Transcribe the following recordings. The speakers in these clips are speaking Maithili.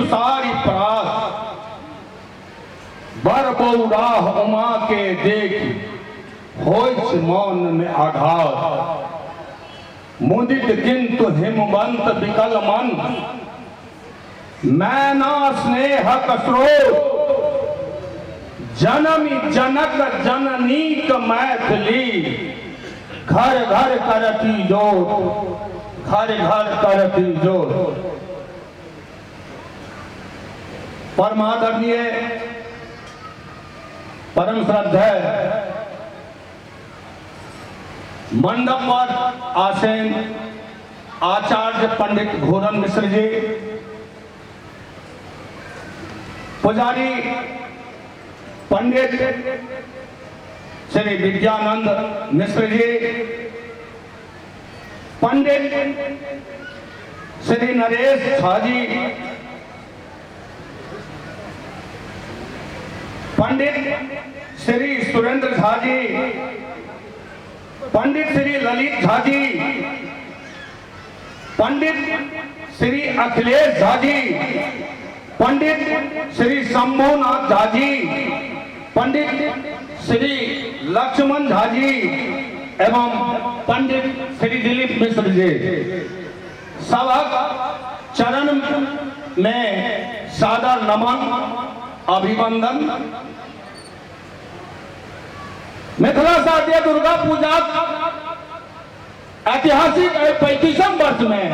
तुषारी परास। बर बौराह उमा के देखि होइछ मौन में आघात। मुदित किंतु हिमवंत विकल मन, मैना स्नेहक स्रोत। जनमि जनक जननीक मैथिली, घर घर करती जोत, घर घर करती जोत। परमादरणीय परम श्रद्धेय मंडप पर आसीन आचार्य पंडित घोरन मिश्र जी, पुजारी पंडित श्री विद्यानंद मिश्र जी, पंडित श्री नरेश झा जी, पंडित श्री सुरेंद्र झा जी, पंडित श्री ललित झा जी, पंडित श्री अखिलेश झा जी, पंडित श्री शंभुनाथ झा जी, पंडित श्री लक्ष्मण झा जी एवं पंडित श्री दिलीप मिश्र जी, सबहक चरण में सादर नमन अभिवंदन। मिथिला शारदीय दुर्गा पूजा ऐतिहासिक 35 वर्ष में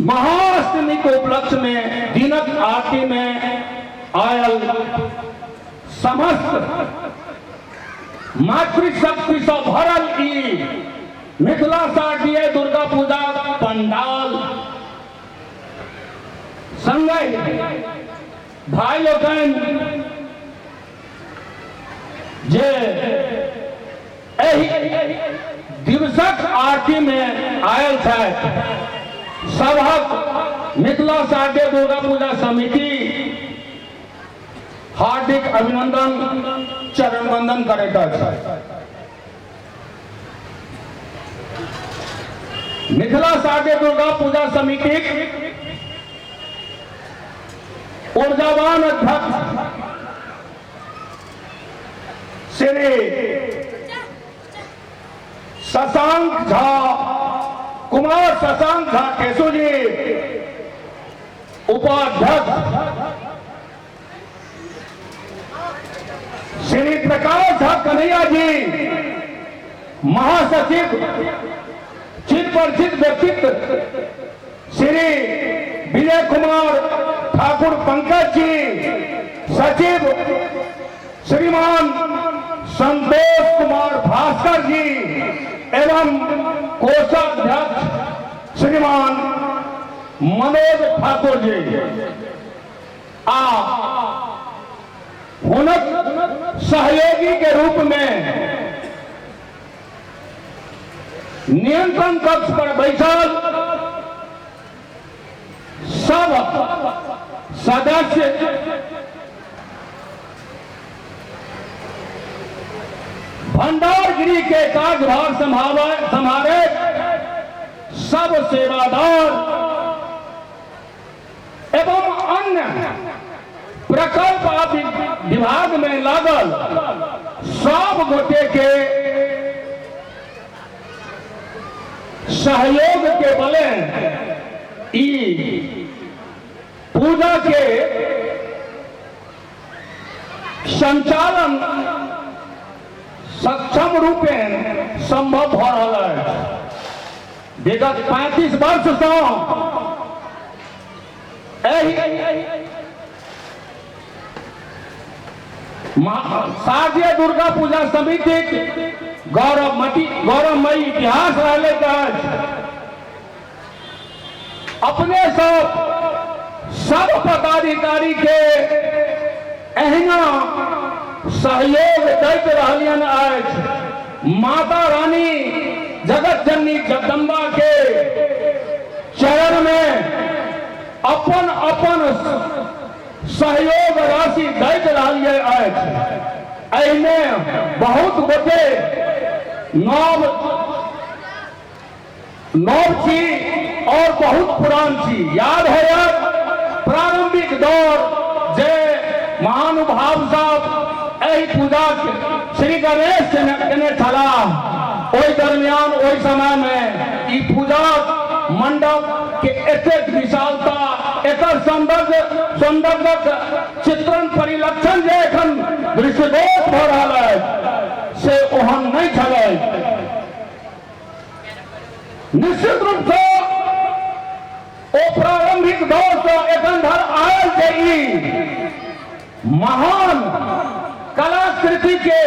महाअष्टमी के उपलक्ष्य में दिनक आरती में आयल समस्त मातृशक्ति से भरल ई मिथिला शारदीय दुर्गा पूजा पंडाल संगहि भाई लोकनि जे एहि दिवसक आरती में आयल छथि, सबहक मिथिला शारदीय दुर्गा पूजा समिति हार्दिक अभिनंदन चरण वंदन करैत अछि। मिथिला शारदीय दुर्गा पूजा समितिक ऊर्जावान अध्यक्ष श्री शशांक झा, कुमार शशांक झा केशु जी, उपाध्यक्ष श्री प्रकाश झा कन्हैया जी, महासचिव चिर परिचित व्यक्तित्व श्री विजय कुमार ठाकुर पंकज जी, सचिव श्रीमान संतोष कुमार भास्कर जी एवं कोषाध्यक्ष श्रीमान मनोज ठाकुर जी आ हुनक सहयोगी के रूप में नियंत्रण कक्ष पर बैठल सब सदस्य भंडार गृह के कार्यभार संभाले सब सेवादार एवं अन्य प्रकल्प आदि विभाग में लागल सब गोटे के सहयोग के बले ई पूजा के संचालन सक्षम रूपेण संभव भ रहल अछि। विगत 35 वर्ष सँ एहि शारदीय दुर्गा पूजा समितिक गौरवमयी इतिहास रहलैक अछि। अपने सब सब पदाधिकारी के एहिना सहयोग दैत रहलियन अछि। माता रानी जगत जननी जगदम्बा के चरण में अपन अपन सहयोग राशि दैत रहलियै अछि। एहिमे बहुत गोटे नव नव छी, और बहुत पुरान छी। याद होयत प्रारंभिक दौर जे महानुभाव सब एहि पूजा के श्री गणेश केने छलाह, ओहि दरमियान ओहि समय में ई पूजा मंडप के एतेक विशालता, एकर सौंदर्यक चित्रण परिलक्षण जे एखन दृश्यगोच भऽ रहल अछि से ओहन नहि छलै। निश्चित रूपसँ ओ प्रारंभिक दौरसँ एखन धरि आयल जे ई महान कलाकृति के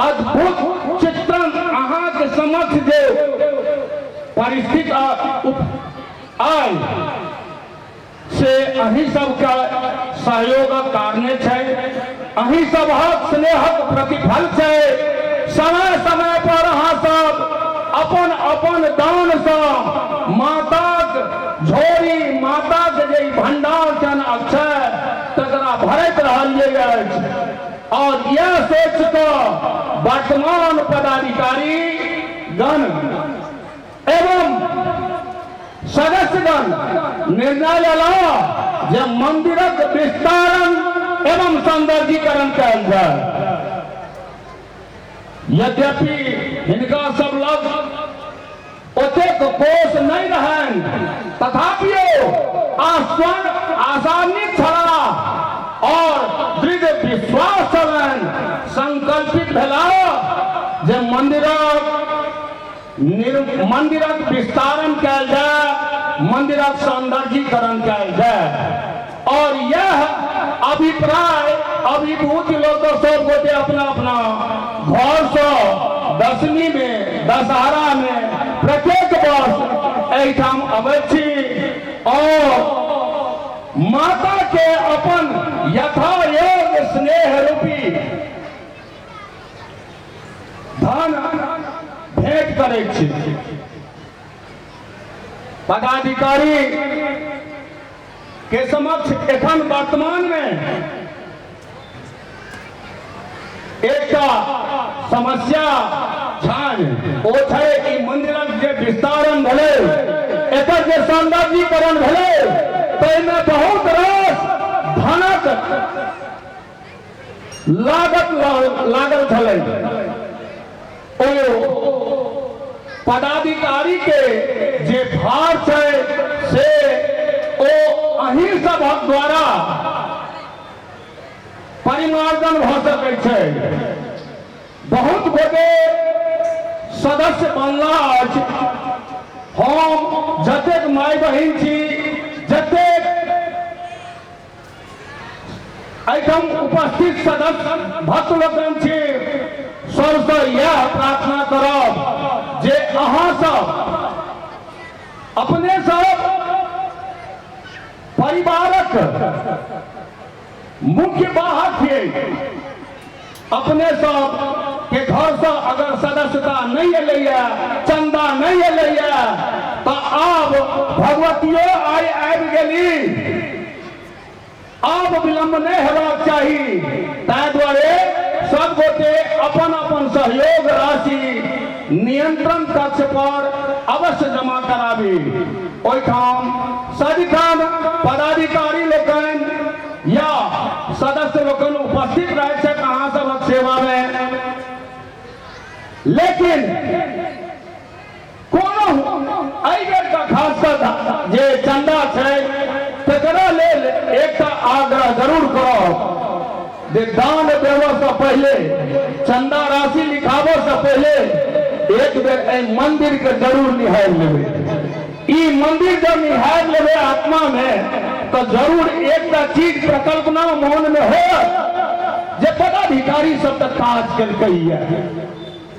अद्भुत चित्रण अहाँके समक्ष जे परिस्थित आयल से अहीं सबके सहयोगक कारणे छै, अहीं सबहक स्नेहक प्रतिफल छै। समय समय पर अहाँ सब अपन अपन दानसँ माताक झोरी, माताक जे भंडार छनि अक्षय, तकरा भरैत रहलियै अछि। और यह सोच कऽ वर्तमान पदाधिकारी गण एवं सदस्यगण निर्णय लेला जे मंदिरक विस्तारण एवं सौंदर्यीकरण कयल जाय। यद्यपि हिनका सब लग ओतेक कोष नहि रहनि, तथापि आस्वन आसान्वित छलाह और दृढ़ विश्वास छलनि, संकल्पित भेला जे मंदिरक विस्तारण कयल जाय, मंदिरक सौंदर्यीकरण कयल जाय। और यह अभिप्राय अभिभूत लोग तो सब गोटे अपना अपना घर से दशमी में, दशहरा में प्रत्येक वर्ष एहिठाम अबै छी और माता के अपन यथायोग्य स्नेह रूपी धन भेंट करै छी। पदाधिकारी के समक्ष एखन वर्तमान में एकटा समस्या छनि, ओ छै कि मंदिरक जे विस्तारण भेलै, एकर जे सौंदर्यीकरण भेलै, ताहिमे बहुत रास धनक लागत लागल छलै। ओ पदाधिकारी के जे भार छै से ओ अहीं सभक द्वारा परिमार्जन भऽ सकै छै। बहुत गोटे सदस्य बनला अछि। हम जतेक माय बहिन छी, जतेक एहिठाम उपस्थित सदस्य भक्त लोकनि छी, सबसँ इएह प्रार्थना करब जे अहाँ सब अपने सब परिवारक मुख्य वाहक छियै। अपने सब के घर से अगर सदस्यता नहीं एलैया, चंदा नहीं एलैया, तो आब भगवतियो आइ आबि गेली, आब विलंब नहीं हेबाक चाही। ताहि दुआरे सब गोटे अपन अपन सहयोग राशि नियंत्रण कक्ष पर अवश्य जमा कराबी। ओहिठाम सदिखन पदाधिकारी लोकनि या सदस्य लोकनि उपस्थित रहै छथि अहाँ सबक सेवा में, लेकिन कोनो एहि बेरका खास कऽ जे चंदा छै तकरा लेल एकटा आग्रह जरूर करब जे दान देबऽ से पहिले, चंदा राशि लिखाबऽ से पहिले एक बेर एहि मंदिर के जरूर निहारि लेबै। ई मंदिर जब निहारि लेबै आत्मा में तो जरूर एकटा चीज प्रकल्पना मन में होयत जे पदाधिकारी सब तऽ काज केलकै।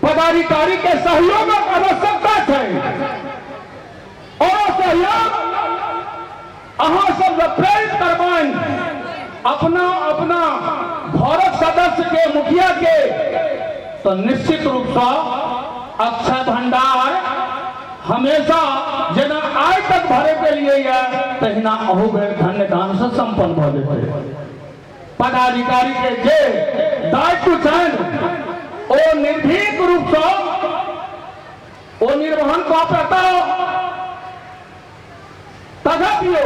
पदाधिकारी के सहयोगक आवश्यकता छै और सहयोग अहाँ सब प्रेरित करबनि अपना अपना घरक सदस्य के, मुखिया के, तो निश्चित रूप से अक्षय भंडार हमेशा जेना आइ तक भरे के लिए तहिना अहू बेर धन्य दान से संपन्न भऽ जेतै। पदाधिकारी के जे दायित्व छनि ओ निर्भीक रूप से ओ निर्वहन कऽ पेता। दियौ।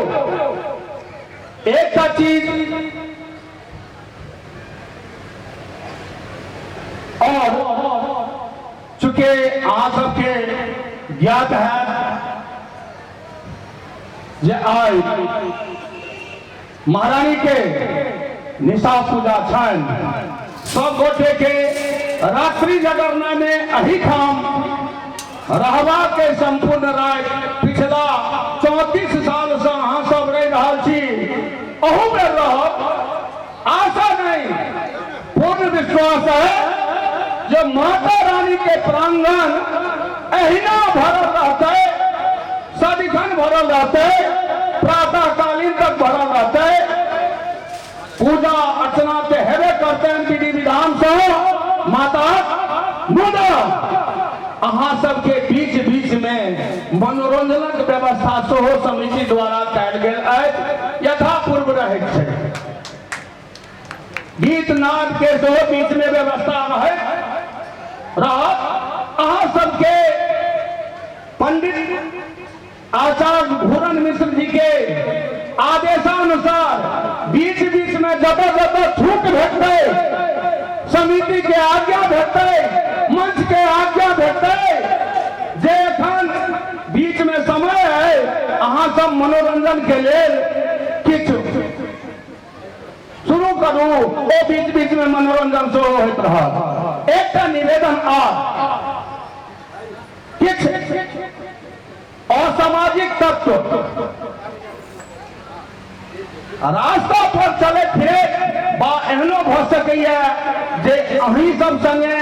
एकटा चीज और चूंकि अहाँ सबके ज्ञात है जे आइ महारानी के निशा पूजा छनि, सब गोटे के रात्रि जगरना में एहिठाम रहबा के संपूर्ण राति पिछला 34 साल से अहाँ सब रहि रहल छी, अहू बेर रहब, आशा नहीं पूर्ण विश्वास है जे माता रानी के प्रांगण एहिना भरल रहतै, सदिखन भरल रहतै, प्रातःकालीन तक भरल रहतै। पूजा अर्चना ते हेबे करतै विधि विधान से माता, मुदा अहाँ सबके बीच बीच में मनोरंजनक व्यवस्था सेहो समिति द्वारा कयल गेल अछि, यथा पूर्व रहैत छै। गीत नाद के सेहो बीच में व्यवस्था रहत। अहाँ सबके पंडित आचार्य घूरन मिश्र जी के आदेशानुसार बीच बीच में जतऽ जतऽ छूट भेटतै, समिति के आज्ञा भेटतै, मंच के आज्ञा भेटतै, जे एखन बीच में समय है अहाँ सब मनोरंजन के लेल किछु शुरू करू, ओ बीच बीच में मनोरंजन सेहो होइत रहत। एकटा निवेदन आ किछु असामाजिक तत्व रास्ता पर चलैत फिरैत बा एहनो भऽ सकैए जे अहीं सब संगे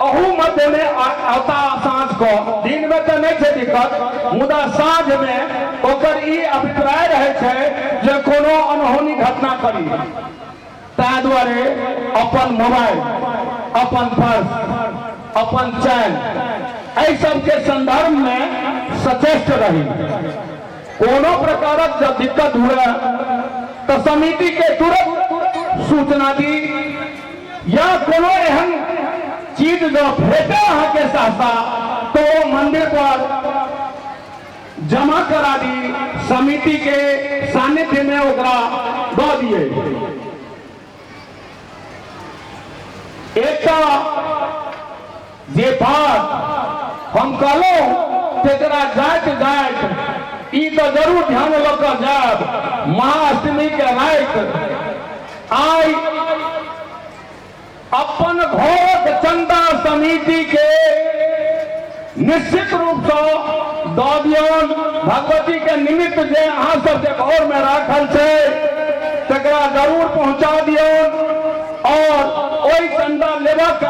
अहू मध्य में आता साँझ कऽ, दिन में तऽ नहि छै दिक्कत, मुदा साँझ में ओकर ई अभिप्राय रहै छै जे कोनो अनहोनी घटना करी। ताहि दुआरे अपन मोबाइल, अपन पर्स, अपन चैन, एहि सबके संदर्भ में सचेष्ट रही। कोनो प्रकारक जब दिक्कत हुए तो समिति के तुरंत सूचना दी, या कोनो एहन चीज जब भेटे अहाँके सहसा तो ओ मंदिर पर जमा करा दी, समिति के सानिध्य में ओकरा दऽ दिए। एकटा जे बात हम कहलहुं तेकरा जाइत जाइत ई तऽ जरूर ध्यान लऽ कऽ जायब, महाअष्टमी के राति आइ अपन घरक चंदा समिति के निश्चित रूप से दऽ दियौन। भगवती के निमित्त जे अहाँ सबके घर में राखल छै तकरा जरूर पहुंचा दियौन, और ओहि चंदा लेबाक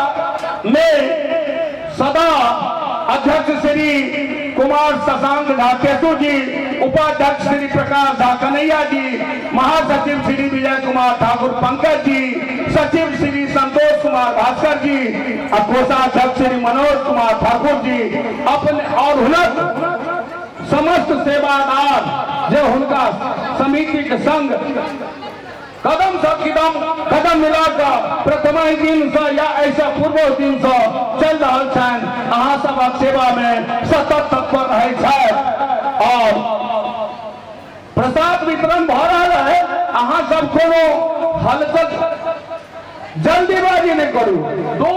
में सदा अध्यक्ष श्री कुमार शशांक झा केतु जी, उपाध्यक्ष श्री प्रकाश झा कन्हैया जी, महासचिव श्री विजय कुमार ठाकुर पंकज जी, सचिव श्री संतोष कुमार भास्कर जी आ कोषाध्यक्ष श्री मनोज कुमार ठाकुर जी अपने और हुनक समस्त सेवादार जे हुनका समिति के संग कदम से कदम कदम मिलाकर प्रथम ही दिन से या ऐसा पूर्व दिन से चल रहल छनि, अहाँ सबक सेवा में सतत तत्पर रहै छथि और प्रसाद वितरण भऽ रहल है। अहाँ सब कोनो हलचल जल्दीबाजी नहीं करू।